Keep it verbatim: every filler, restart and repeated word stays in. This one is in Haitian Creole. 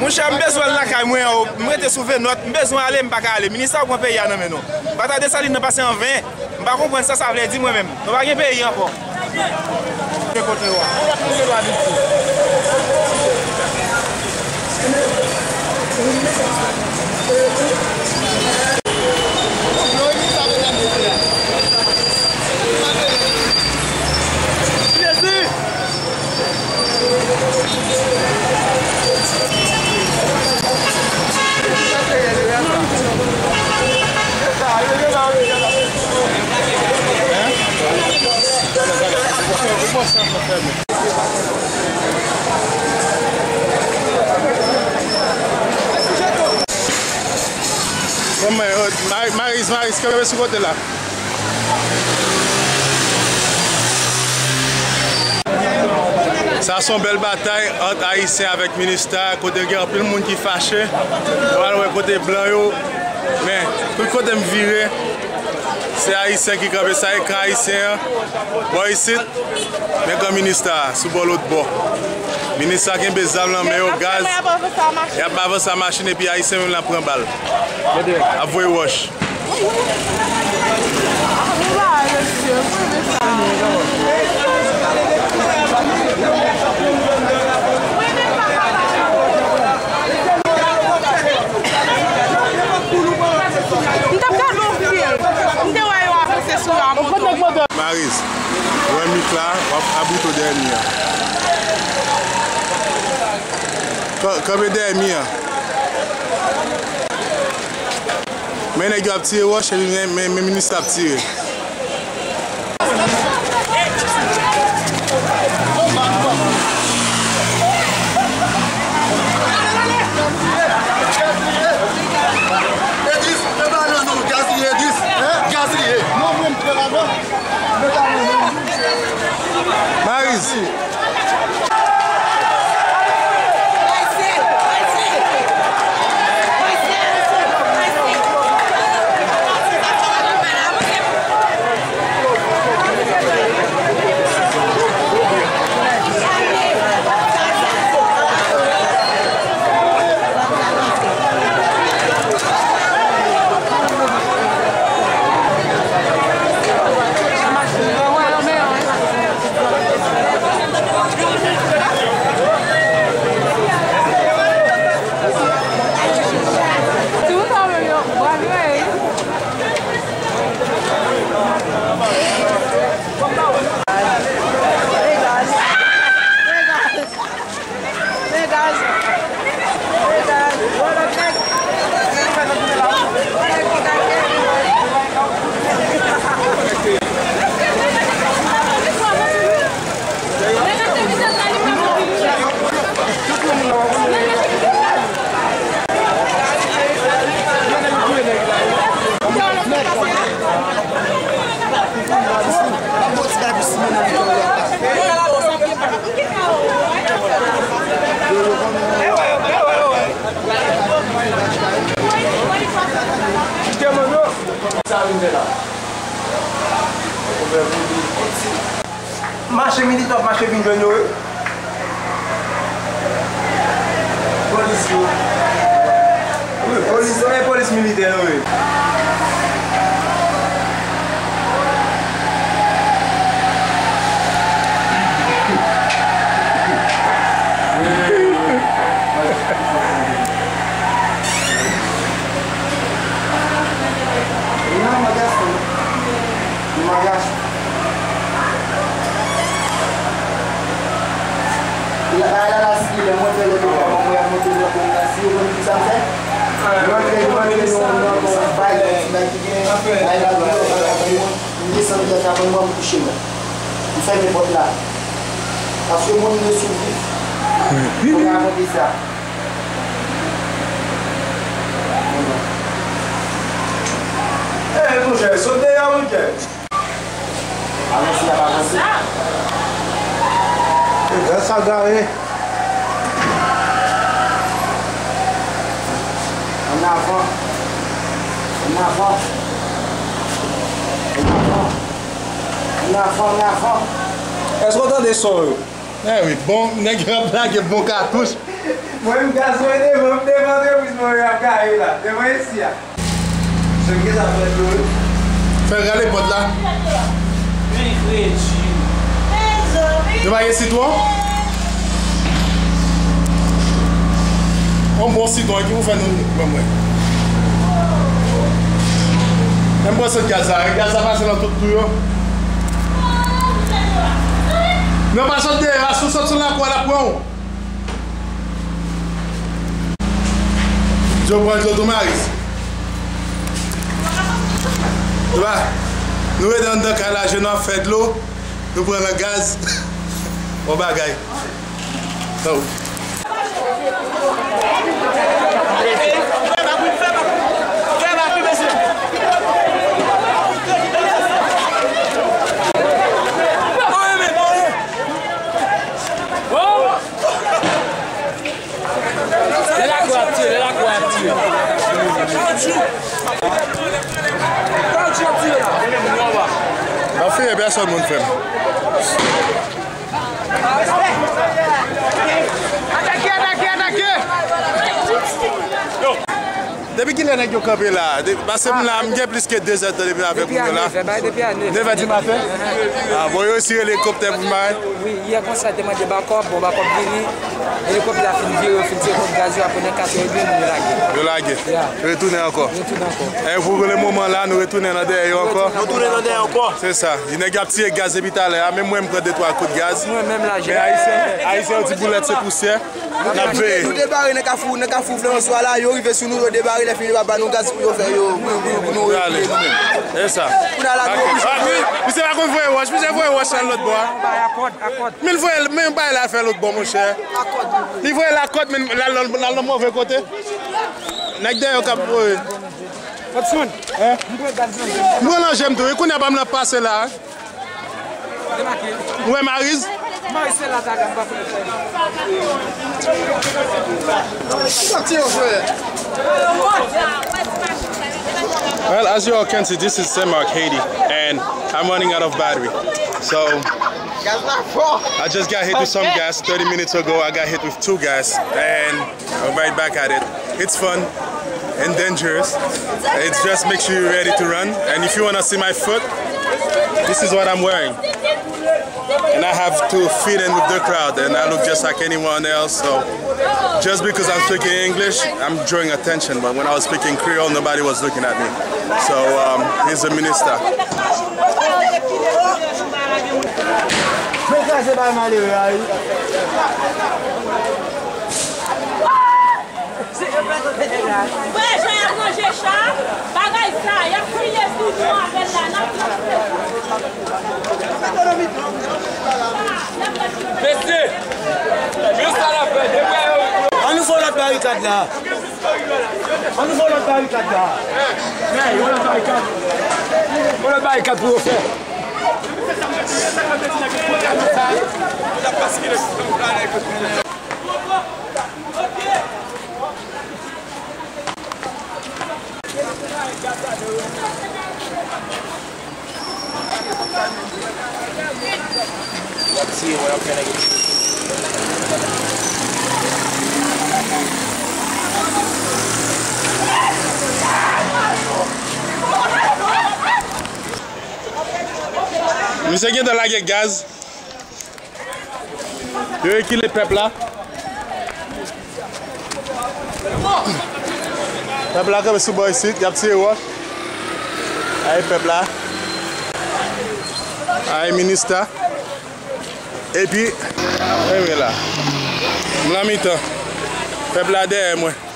Monchè, m bezwen al lakay mwen, o, m rete sou Venòt, m bezwen ale, m pa ka ale. Minis la pran peyi a nan men nou. Batay Desalin nan pase an ven. M pa konprann sa sa vle di mwen menm. Nou pa gen peyi ankò. Gen kote w a. Kòman, Mariz, Mariz, kanpe sou kote la. Sa se yon bèl batay ant Ayisyen avèk Minista, kote gen anpil moun ki fache. Nou al wè kote blan yo. Men, tout kote m vire, se Ayisyen ki kanpe. Sa e kan Ayisyen an, bò isit, men kan Minista a, sou bò lòt bò. Minista kenbe zam nan men yo, gaz. Y ap avanse a machin epi Ayisyen menm la pran bal. Ap voye wòch. M t ap gade yon fim. M te wè yo avanse sou la moto. Mariz, wè Mik la, w ap abrite w dèyè mi an. Ka-, kanpe dèyè mi an. Men nèg yo ap tire wòch, epi men, men, men minis la ap tire. Edis, men pa nan non, gaz li ye, Edis. Gaz li ye. Mariz. Mache militè ap mache vin jwenn yo, wi. Polis yo. Wi, polis, e polis militè yo, wi. M desann tèt la, ban m kouche mwen. M fèmen pòt la. Paske moun yo sou vif. Pou rakonte sa. Ey, monchè, sot deyò, monchè. Avanse, y ap avanse. Gaz sa gare. Ann avan. Ann avan. Ann avan. Ann avan, ann avan. Èske w tande son yo? Eh wi, bon, nèg yo ap lage bon katouch. Mwen menm gaz mwen devan, m devan antrepriz mwen yo ap gaye la, devan isi a. Sèl gen sa fè dlo wi. Fè rale pòt la. Men kredi. Yo pa gen sitwon? On bon sitwon ki pou fè nou ban mwen. Lè m pran sot gaz la, gaz la pase nan tout twou yo. Non, pa sot deyò a, si w sot sou lakou a, l ap pran w. Yo pran dlo tou, Maris. Epa, nou rete anndan kay la, je nou ap fè dlo, nou pran nan gaz. Bon bagay. Oh. Lè lakou ap tire, lè lakou ap tire. Pa feye pèsòn moun, frè m. Atake, atake, atake! Depi kilè nèg yo kanpe la? De-, pase m la, m gen plis ke de zè tan depi m avèk moun yo la. Depi a nèf è, bay depi a nèf è. Nèf è di maten? Ah, bon, yo resi rele elikoptè pou m bay. Wi, yè konsa te mande bakòp, bon, bakòp vini. Elikoptè a fin vire, yo fin tire kòb gaz yo, apre nan kat è epi moun yo lage. Yo lage. Ya. Yo retounen ankò. Yo retounen ankò. E pou le moman la, nou retounen nan dèyè yo ankò. Nou tounen nan dèyè ankò. Se sa. Di nèg yo ap tire gaz depi talè a, menm mwen m pran de twa kout gaz. Mwen menm la, men Ayisyen, Ayisyen yo di boulèt se pousyè. N ap veye. Nou debare nan kafou, nan kafou Florence la, yo rive sou nou, yo debare, lè fini yo pa ba nou gaz pou yo fè yo, pou, pou, pou nou rekile nou menm. E sa. Kounye a la nou oblije. Misye pa konn voye wòch, misye voye wòch nan lòt bò a. Men l voye, men bagay la fè lòt bò, monchè. Li voye lakòt, men l al nan, l al nan move kote. Nèg dèyè yo k ap voye. Watson, m pran gaz nan je m. M pran nan je m tou. E kounye a pa m nan pase la. Ou wè Mariz? Mariz se la ta gad pa fè. Sòti yo frè. Well, as you all can see, this is Saint Marc, Haiti, and I'm running out of battery. So, I just got hit with some gas thirty minutes ago. I got hit with two gas, and I'm right back at it. It's fun and dangerous. It's just make sure you're ready to run. And if you wanna see my foot, this is what I'm wearing. And I have to fit in with the crowd, and I look just like anyone else. So just because I'm speaking English, I'm drawing attention. But when I was speaking Creole, nobody was looking at me. So um, he's a minister. Men kraze bay malere a wi. Wè jan y ap ranje cha, bagay sa, y ap kriye sou nou avè l la, n ap. Mesye, men sa n ap fè, depi a yo. Ann nou fè yon lòt barikad la. Ann nou fè yon lòt barikad la. Yon lòt barikad. Yon lòt barikad pou yo fè. Misye gentan lage gaz. Yo rekile pèp la. Pèp la kanpe sou bò isit, y ap tire wòch. Ay pèp la. Ay minista. Epi, e wi la. M nan mitan. Pèp la dèyè mwen.